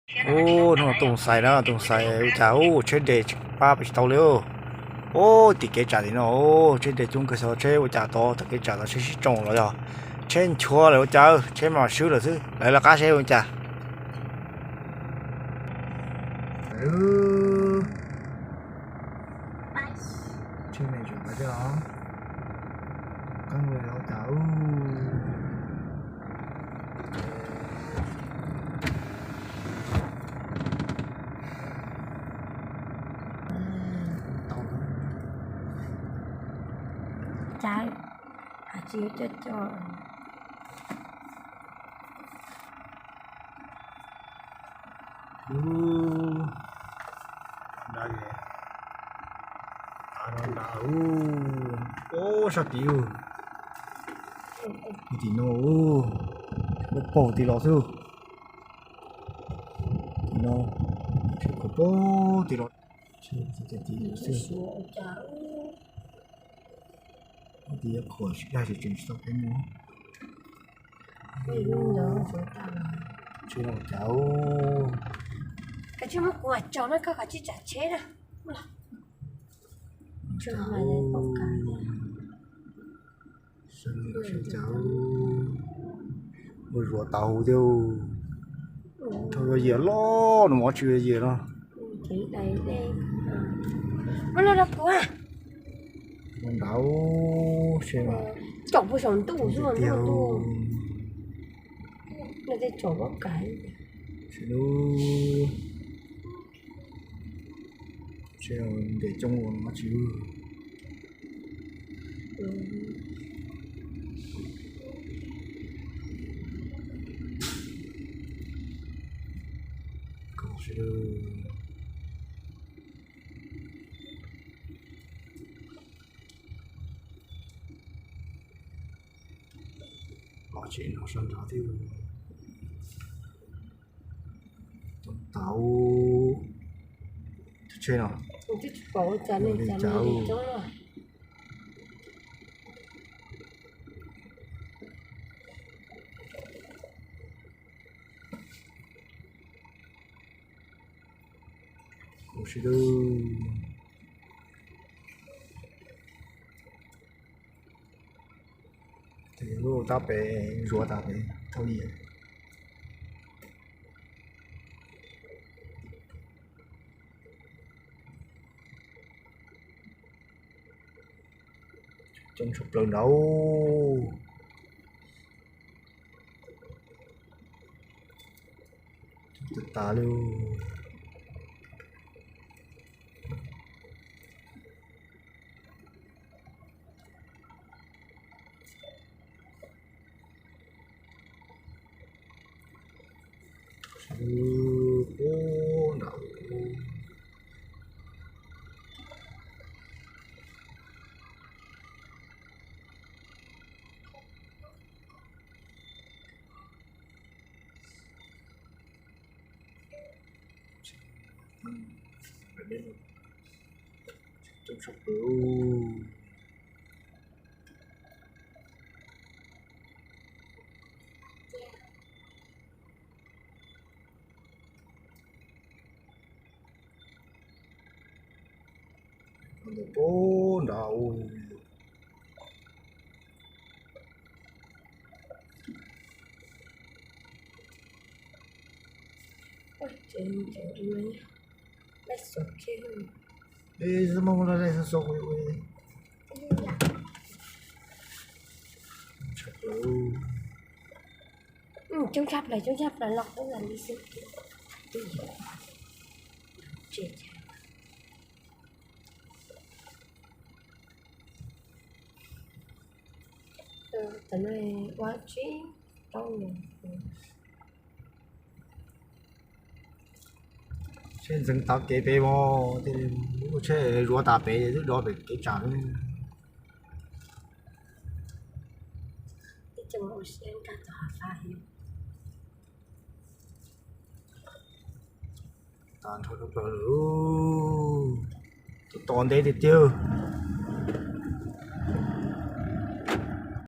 Ub, hnub no tuaj mus xais na, tuaj mus xais ua cas ub tsheb nres pab pem tsis tau li. Ub, tim kev tsam tim no ub tsheb nres coob kawg xyov tsheb ua cas tod, tom kev tsam tod tsheb sib tsoo los yog tsheb nchuav lawm ua cas, tsheb mas swb lawm xwb, lawv lawv qab seb ua cas. Cas hais tsis yuav coj coj. Ub, sab tid, tim no, paug tid los xwb. Tim no, paug tid los. Tid yuav khuam sib daj tseem tsis tau peb mus. Tsis los cas. Koj tsis muab kuv tso na, koj kav tsij tsam tsheb na. Ua zuav tas huv thiab. Thaum yuav yias loj no, mov tsis yuav yias no. Muab los rau kuv. Nrad, tsom puag saum ntuj xwb tiag. Nws tej tsom pob kais. Nres coob ua no tsis. Los tsev no sab nrad thiab. Tau tsheb no. Twb tsis pom ua cas li cas mas coob. Kuv sib dub. Lub tab pem zuav tas pem thauj yias. Coob tshaj plaws nrad. Coob tas tas li. Ub, nram ub. Coob tshaj plaws. Ntawm pem nrad. Coob tshaj plaws, coob tshaj plaws, los ub los li xwb. Tam no ua tsis tau. Tsheb ntxeev tav kev pem mog, tsheb zuav tas pem twb dov pem kev tsam. Tag nrho rau plaws lawm. Tus tos ntev tiag tiag.